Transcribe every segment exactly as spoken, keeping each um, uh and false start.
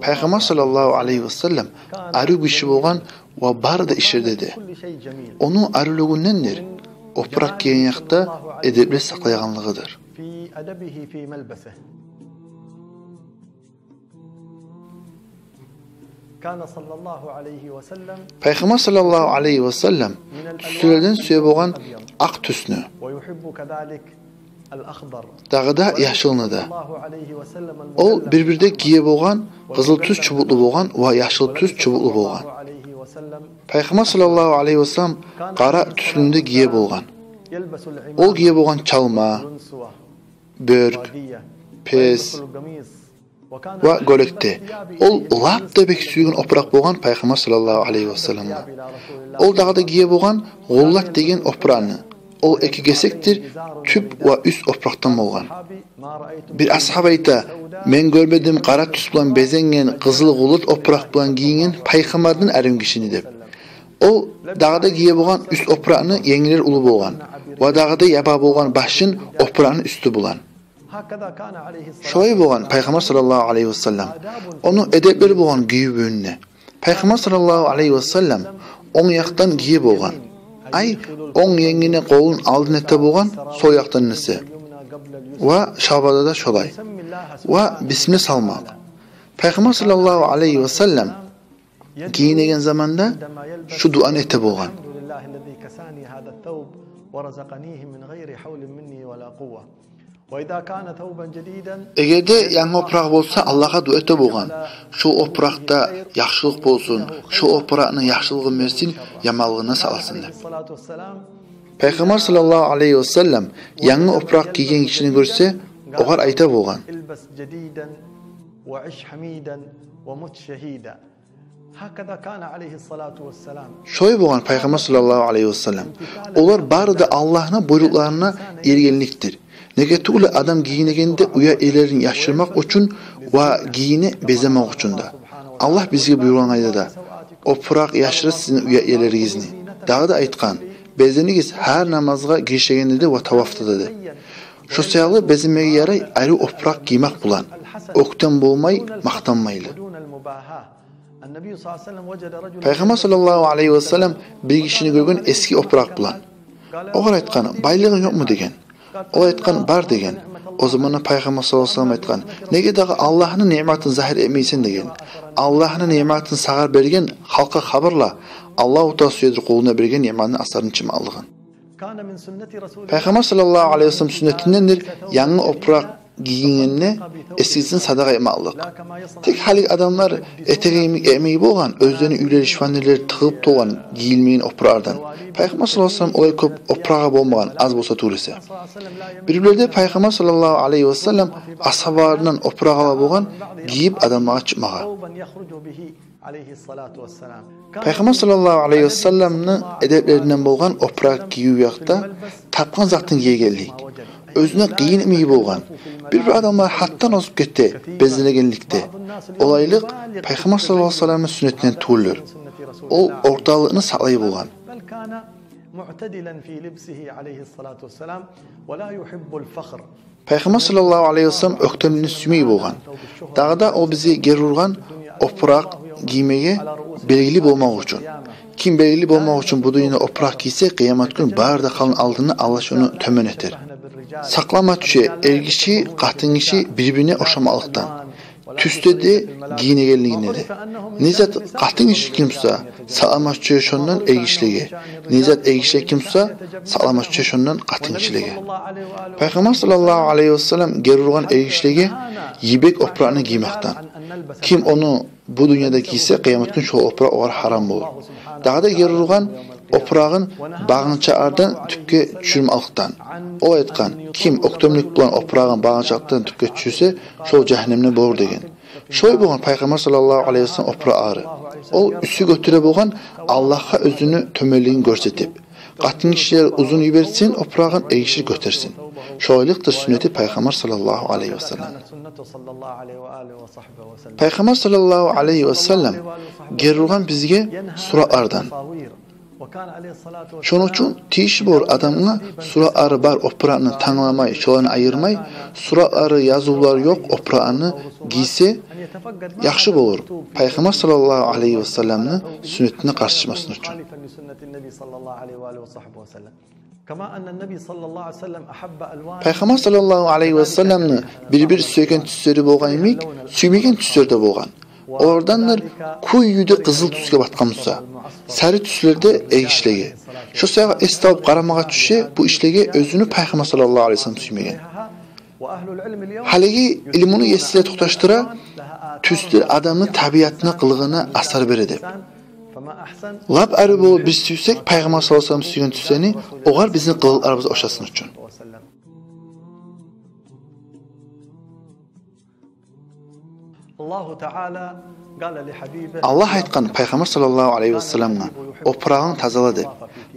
Пайхаммар саллаллагьу алайгьи васаллам арив гиши болгъан ва бары да ишлерде де. Ону аривлюгюндендир опуракъ гийген якъда эдеплер сакълайгъанлыгъыдыр. Пайхаммар саллаллагьу алайгьи васаллам тюслерден сюе болгъан акъ тюсню, дагъы да яшылны да. Ол бир-бирде гие болгъан къызыл тюс чубутлу болгъан ва яшыл тюс чубутлу болгъан. Пайхаммар саллаллагьу алайгьи васаллам къара тюслюню де гие болгъан. Ол гие болгъан чалма, бёрк, пес ва гёлек де. Ол лап да бек сюйген опуракъ болгъан Пайхаммар саллаллагьу алайгьи васалламгъа. Ол дагъы да гие болгъан гъуллат деген опуракъны. Ол эки гесекдир, тюп ва уьст опуракъдан болгъан. Бир асгьаб айта: «Мен гёрмедим къара тюс булан безенген, къызыл гъуллат опуракъ булан гийинген Пайхаммардан арив гишини», — деп. Ол дагъы да гие болгъан уьст опуракъны, енгилер уллу болгъан ва дагъы да яба болгъан башын опуракъны уьстю булан. Шолай болгъан Пайхаммар саллаллагьу алайгьи васаллам. Ону эдеплери болгъан гийивюнде. Пайхаммар саллаллагьу алайгьи васаллам онг якъдан гие болгъан. Ай, онг енгине къолун алдын эте болгъан, сол якъдан эсе. Ва шалбарда да шолай. Ва бисмилла салмакъ. Пайхаммар саллаллагьу алайгьи васаллам гийинеген заманда шу дуаны эте болгъан. Эгер де янгы опуракъ болса, Аллагьгъа дуа эте болгъан: «Шо опуракъда яхшылыкъ болсун, шо опуракъны яхшылыгъын берсин, яманлыгъындан сакъласын», — деп. Пайхаммар саллаллагьу алайгьи васаллам янгы опуракъ гийген гишини гёрсе, огъар айта болгъан: «Шолай болгъан Пайхаммар саллаллагьу алайгьи васаллам. Олар бары да Аллагьны буйрукъларына эргенликдир. Неге тюгюл адам гийинегенде уьягьлюлерин яшырмакъ учун ва гийине беземек учун да. Аллагь бизге буюргъан къайдада: опуракъ яшыра сизин уьягьлюлеригизни». Дагъы да айтгъан: «Безенигиз гьар намазгъа гиришегенде де ва тавафда да», — деп. Шо саялы безенмеге ярай арив опуракъ гиймек булан, оьктем болмай, макътанмайлы. Пайхаммар саллаллагьу алайгьи васаллам бир гишини гёрген эски опуракъ булан. Огъар айтгъан: «Байлыгъынг ёкъму?» — деген. Ол айтгъан: «Бар», — деген. О заманда Пайхаммар саллаллагьу алайгьи васаллам айтгъан: «Неге дагъы Аллагьны ниъматын загьир этмейсен?» — деген. «Аллагьны ниъматын сагъа берген халкъгъа хабарла, Аллагьу Таала сюедир къулуна берген ниъматны асларын ичмакълыгъын». Пайхаммар саллаллагьу алайгьи васаллам сюннетиндендир янгы опуракъ гийингенде эскисин садагъа этмакълыкъ. Тек гьалиги адамлар этеген йимик этмей болгъан, оьзлени уьйлери, шифоньерлери тыгъылып толгъан гийилмеген опуракълардан. Пайхаммар саллаллагьу алайгьи васаллам олай кёп опурагъы болмагъан, аз болса тюгюл эсе. Бир-бирлерде Пайхаммар саллаллагьу алайгьи васаллам асгьабаларындан опуракъ ала болгъан, гийип адамлагъа чыкъмагъа. Пайхаммар саллаллагьу алайгьи васалламны эдеплеринден болгъан опуракъ гийив якъда тапгъан затын гиегенлик. Оьзюне къыйын йимик болгъан. Бир-бир адамлар гьатдан озуп гете безенегенликде. Олайлыкъ Пайхаммар саллаллагьу алайгьи васалламны сюннетинден тюгюлдюр. Ол орталыкъны сакълай болгъан. Пайхаммар саллаллагьу алайгьи васаллам оьктемликни сюймей болгъан. Дагъы да ол бизге гери ургъан опуракъ гиймеге белгили болмакъ учун. Ким белгили болмакъ учун бу дюньяда опуракъ гийсе, къыямат гюн бары да халкъны алдында Аллагь шону тёбен этер. Сакълама тюше эргиши, къатынгиши бир-бирине ошамакълыкъдан. Тюсде де, гийинегенлигинде де. Не зат къатынгиши ким буса, сакълама тюше шондан эргишилеге. Не зат эргишилер ким буса, сакълама тюше шондан къатынгишилеге. Пайхаммар саллаллагьу алайгьи васаллам гери ургъан эргишилеге йибек опуракъны гиймекден. Ким ону бу дюньяда гийсе, къыямат гюн шо опуракъ огъар гьарам болур. Дагъы да гери ургъан опурагъын багъынчакълардан тюпге тюшюрмакълыкъдан. Ол айтгъан: «Ким оьктемлик булан опурагъын багъынчакъдан тюпге тюшюрсе, шол жагьаннемде болур», — деген. Шолай болгъан Пайхаммар саллаллагьу алайгьи васаллам опуракълары. Ол уьстге гётере болгъан, Аллагьгъа оьзюню тёбенлигин гёрсетип. Къатынгишилер узун йиберсин опурагъын, эргишилер гётерсин. Шолайлыкъдыр сюннети Пайхаммар саллаллагьу алайгьи васаллам. Пайхаммар саллаллагьу алайгьи васаллам гери ургъан бизге суратлардан. Шону учун тийишли болур адамгъа суратлары бар опуракъны тангламай, шоланы айырмай, суратлары, язывлары ёкъ опуракъны гийсе, яхшы болур. Пайхаммар саллаллагьу алайгьи васалламны сюннетине къаршы чыкъмасын учун. Пайхаммар саллаллагьу алайгьи васалламны бир-бир сюеген тюслери болгъан йимик, сюймеген тюслери де болгъан. Олардандыр кюй юде къызыл тюсге батгъан буса, сари тюслер де эгишлеге. Шо саягъа эс табып къарамагъа тюше бу ишлеге, оьзюню Пайхаммар саллаллагьу алайгьи васаллам сюймеген. Гьалиги илмуну еси де токъташдыра тюслер адамны табиатына, къылыгъына асар бере деп. Лап арив болуп биз сюйсек Пайхаммар саллаллагьу алайгьи васаллам сюйген тюслени, огъар бизин къылыкъларыбыз ошасын учун. Аллагь айтгъан Пайхаммар саллаллагьу алайгьи васалламгъа: «Опурагъынгны тазала», — деп.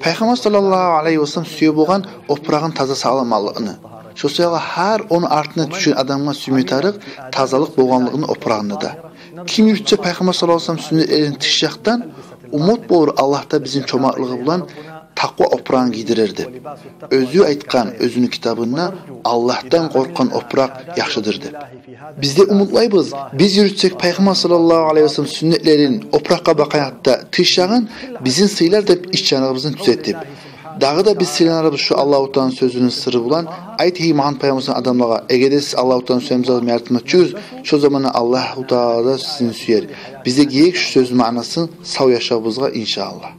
Пайхаммар саллаллагьу алайгьи васаллам сюе болгъан опурагъын таза сакъламакълыкъны. Шо саягъа гьар ону артына тюшген адамгъа сюйме тарыкъ тазалыкъ болгъанлыгъыны опурагъында да. Ким юрютсе Пайхаммар саллаллагьу алайгьи васаллам сюннетлерин тыш якъдан, умут болур, Аллагь да бизин чомартлыгъы булан такъва опурагъын гийдирер деп. Оьзю айтгъан оьзюню китабында: «Аллагьдан къоркъгъан опуракъ яхшыдыр», — деп. Биз де умутлайбыз, биз юрютсек Пайхаммар саллаллагьу алайгьи васаллам сюннетлерин опуракъгъа бакъгъан якъда тыш ягъын, бизин сыйлар деп ич яныбызны тюзетип. Дагъы да биз сыйланарбыз шо Аллагьу Тааланы сёзюню сыры булан: «Айт, гьей Мугьаммат пайхаммар, адамлагъа, эгер де сиз Аллагьу Тааланы сюемисиз, мени яртылма тюшюгюз, шо заманда Аллагьу Таала да сизин сюер». Бизге герек шо сёзню маънасын сав яшавубузгъа, иншааллагь.